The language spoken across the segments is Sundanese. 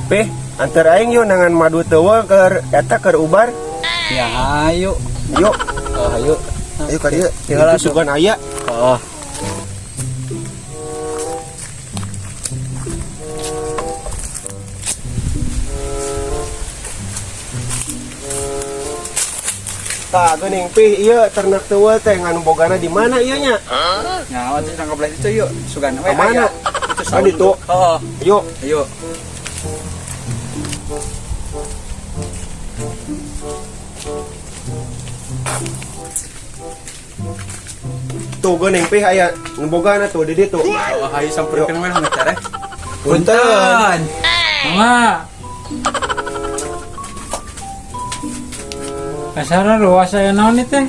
Peh, antar aing yuk nangan madu teuweul keur eta keur ubar. Ya ayo. Yuk, Oh, ayo. ayo ka dieu. Ya lah, Itu sugan aya. Oh. Tah geuning pih ieu ternak teuweul teh ngan bogana di mana ieu nya? Nyawa tuh tangkap belas itu yuk. Sugan we Ke mana? aya. Itu Oh, ditu. Oh, Yuk. ayo. Tuh geuning pih aya nu bogana tuh di ditu. Oh, ayo sampeurkeun we lah ngecar eh. Punten. Mama. Kasara luas aya naon ieu teh?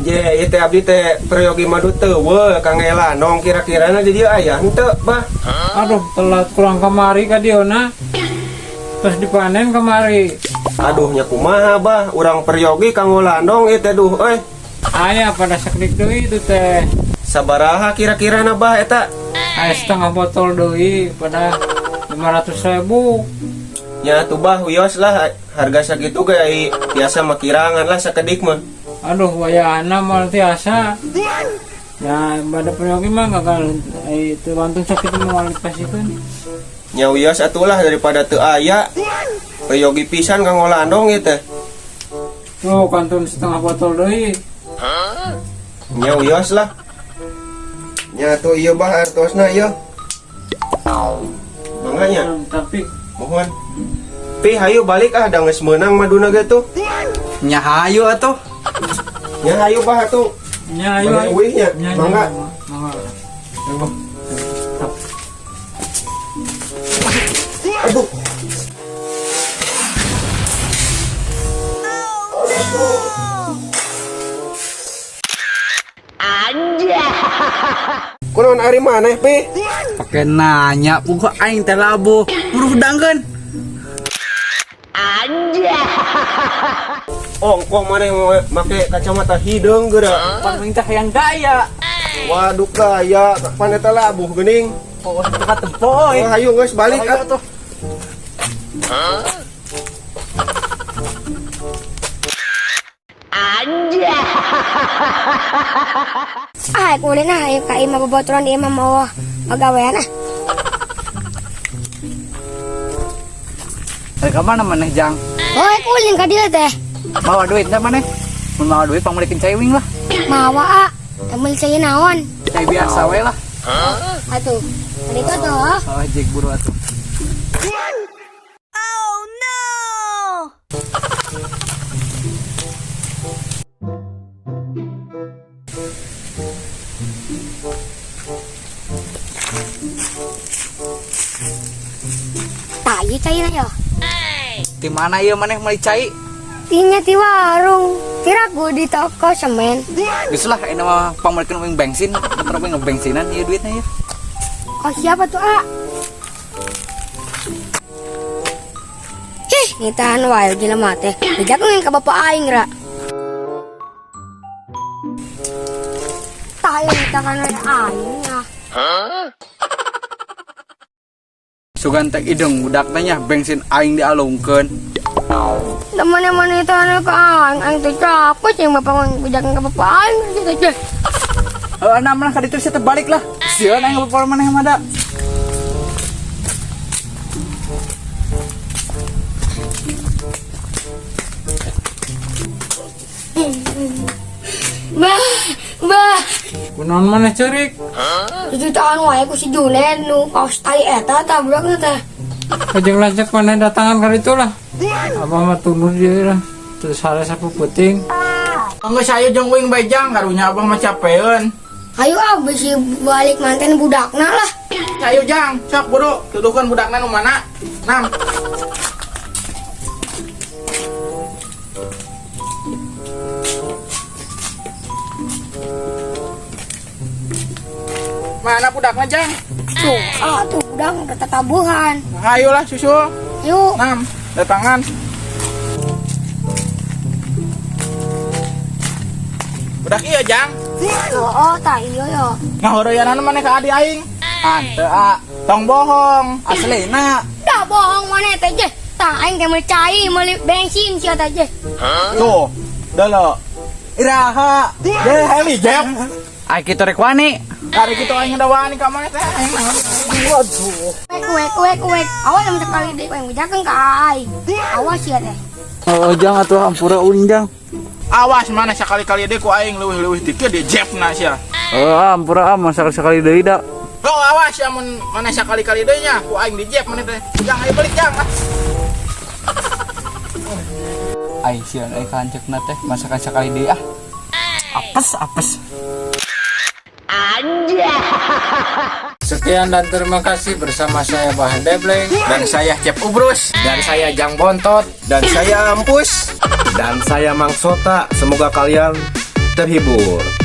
Je, ieu teh abdi teh peryogi madu teuweul Kang Ela nong kira-kirana di dieu aya henteu, Bah. Aduh, telat kurang kemari ka dieu na. Terus dipanen kemari. Aduh nya kumaha, Bah, urang peryogi kanggo landong ieu teh duh euy. Aya pada sakedik deui itu teh. Sabaraha kira-kirana Bah eta? Aya setengah botol deui pada 500.000. Nya tuh Bah wios lah harga sakitu ge ai biasa mah kirangan lah sakedik mah. Aduh, wayahna moal tiasa. Ya, pada peryogi mah gagal itu wantun sakitu moal dipasikeun. Nya wios atulah daripada teu aya. Peryogi pisan kanggo landong ieu teh. Tuh, kantun setengah botol deui. Nya wios lah. Nya tuh ieu Bah artosna ieu. Mangga nya. Tapi Mohon. Pi hayu balik ah da geus meunang maduna ge tuh. Nya hayu atuh. Nya hayu Bah atuh. nya ayo. Mangga Ayo. uih nya. Nya, nya, Mangga. mangga. Ayo, Bah. Aduh. Kunaon ari maneh, Pi? Pakai nanya, pokok aing teh labuh. Buru hudangkeun. Ongkoh maneh make kacamata hideung geura. Pan aing teh hayang gaya. Waduh kaya, pan eta labuh geuning. Oh, itu ka tempo euy. Oh, hayu geus balik Ayo ah. atuh. Ah, kulin ah, ayo ka imah babaturan di imah mau pagawean ah. Rek ka mana maneh jang? Oh, kulin ka dieu teh. Bawa duit teh maneh. Mun mawa duit pangmelikeun cai wing lah. Mawa ah. Emel cai naon? Cai biasa we lah. Atuh. Tadi tuh tuh. Oh, jek buru atuh. Tah, ieu caina yo. Di mana ieu maneh meuli cai? Tinya ti warung. Kira gue di toko semen. Geus lah ini mah pangmelikeun wing bensin, bentar wing ngebensinan ieu duitnya ieu. Oh, siapa tuh, ah? Hih, ngitahan wae jelema teh. Dijagoin ka bapak aing ra. Tah, ngitahan wae aing ah. Sugan teh ideung budak teh nya bensin aing dialungkeun. Teman-teman itu anu ka aing, aing teh capek sih bapak ngejakin ka bapak aing gitu teh. Heeh, nah maneh ka ditu sia teh balik lah. Sieun aing bapak maneh mah da. Bah, bah. Kunaon maneh ceurik? Jutaan wae ku si Junen nu kaos tai eta tabrakna teh. Kajeng lanceuk maneh datangan ka ditu lah. Abah mah tundur dia lah. Terus sare sapu peuting. Geus ayo jeung uing bae jang karunya abah mah capeun. Ayo ah bisi balik manten budakna lah. Ayo jang, sok buru tuduhkeun budakna nu mana? Nam. Mana budakna jang? Tuh, ah tuh budak udah tatabuhan. Ayolah susul. Yuk. Nam, datangan. Budak iya jang. Oh, tah iya ya. Ngahoreuyanan maneh ka adi aing. Henteu ah, Tong bohong. Aslina. Dah bohong maneh teh je. Tah aing teh meuli cai, meuli bensin sia teh je. Tuh, dolo. Iraha. Deh, heli jep. Ai kitu rek wani. Ari kitu aing da wani ka maneh teh aing naon. Wek wek wek wek. Awas lamun sekali deui aing bejakeun ka aing. Awas sia teh. Oh, jang atuh hampura uing jang. Awas maneh sakali-kali deui ku aing leuwih-leuwih dikit di jepna sia. Oh, hampura ah, masa sekali deui da. Oh, awas ya mun maneh sakali-kali deui nya ku aing di jep maneh teh. Jang ayo balik jang. Ah. Ai sieun euy kalanceukna teh, masakan sakali deui ah. Apes apes. Sekian dan terima kasih bersama saya Bahan Debleng. Dan saya Cep Ubrus. Dan saya Jang Bontot. Dan saya Ampus. Dan saya Mang Sota. Semoga kalian terhibur.